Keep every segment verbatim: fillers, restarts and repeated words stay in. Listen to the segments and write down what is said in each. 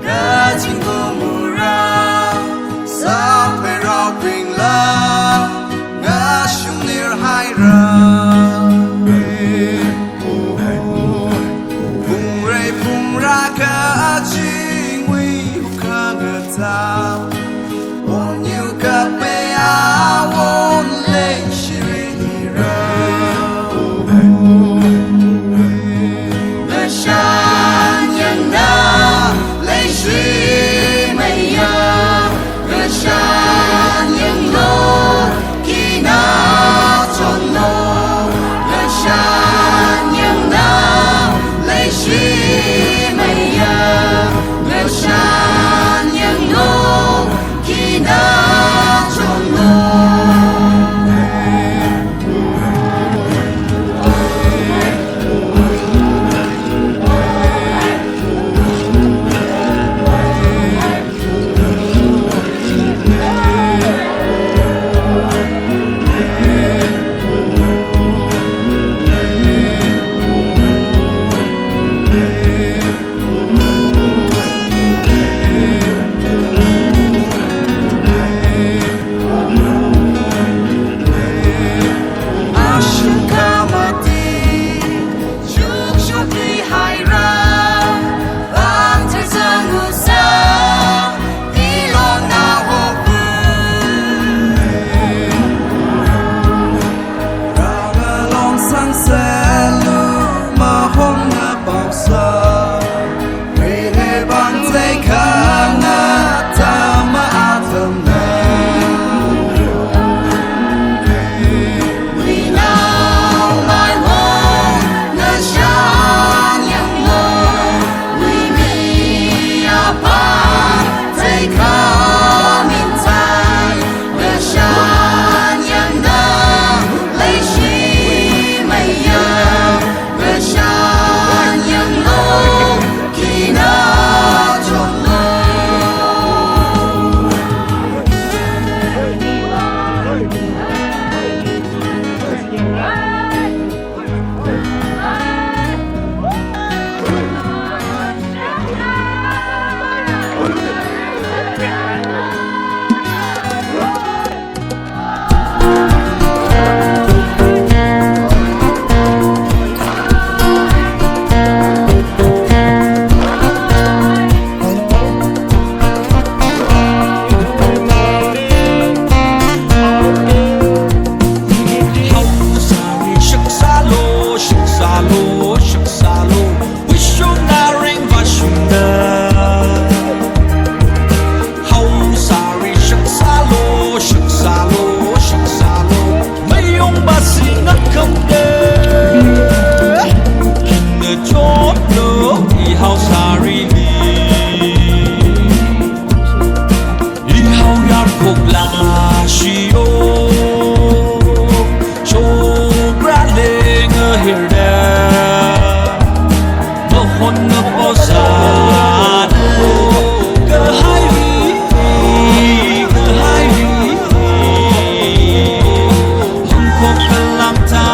Kachingkha mura, sākhuirao pingla, ngashungnirhaira. Phungrei phungra kachingwui hukha ngatā, wonyu kape awon leishirira. Ngashan yangna leishimeiya, ngashan yanglu, khina chonlu, ngashan yangna leishimeiya, ngashan yanglu, khina chonlu. Ashukhamati, shukshuklihaira, vang tui zangusa, ilongna hopu. Rāngalong sangsalu, mahongna paosa, Rihebang zeikhana tama atamna. Winao maiwong ngashan yanglu, wimi apam zeikhamintai, ngashan yangna leishimeiya, ngashan yanglu, khina chonlu. Haosari shaksalu, shaksalu, shaksalu, vishung naring vashungda. Haosari shaksalu, shaksalu, shaksalu, mayung basing akamda. Kina chotlo i haosari li. Ihao yarkok la shio, chokra leng ahirda, mahon na posa, kahai, kahai, hungkok kalam ta.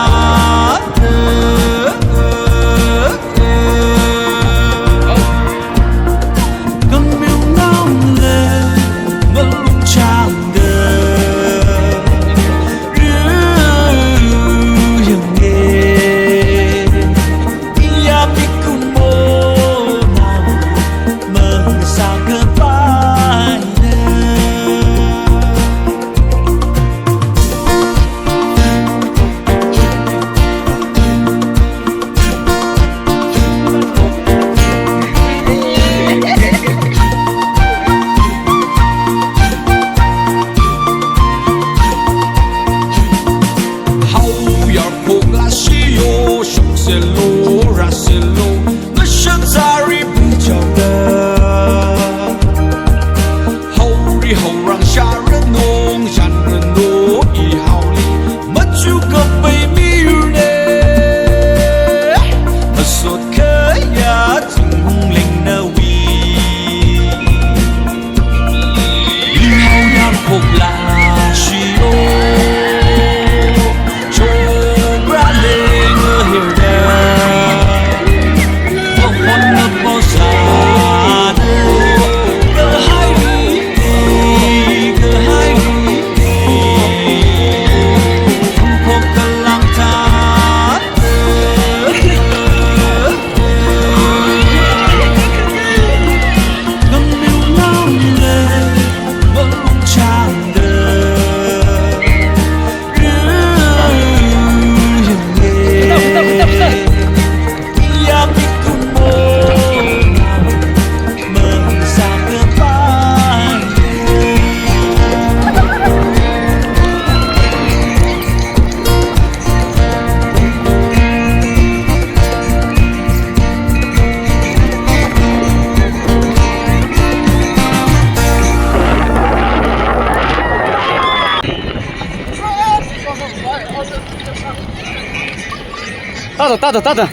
Tada, tada, tada.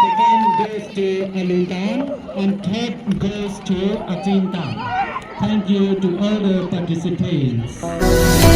Second goes to Alungtan, and third goes to Atintan. Thank you to all the participants.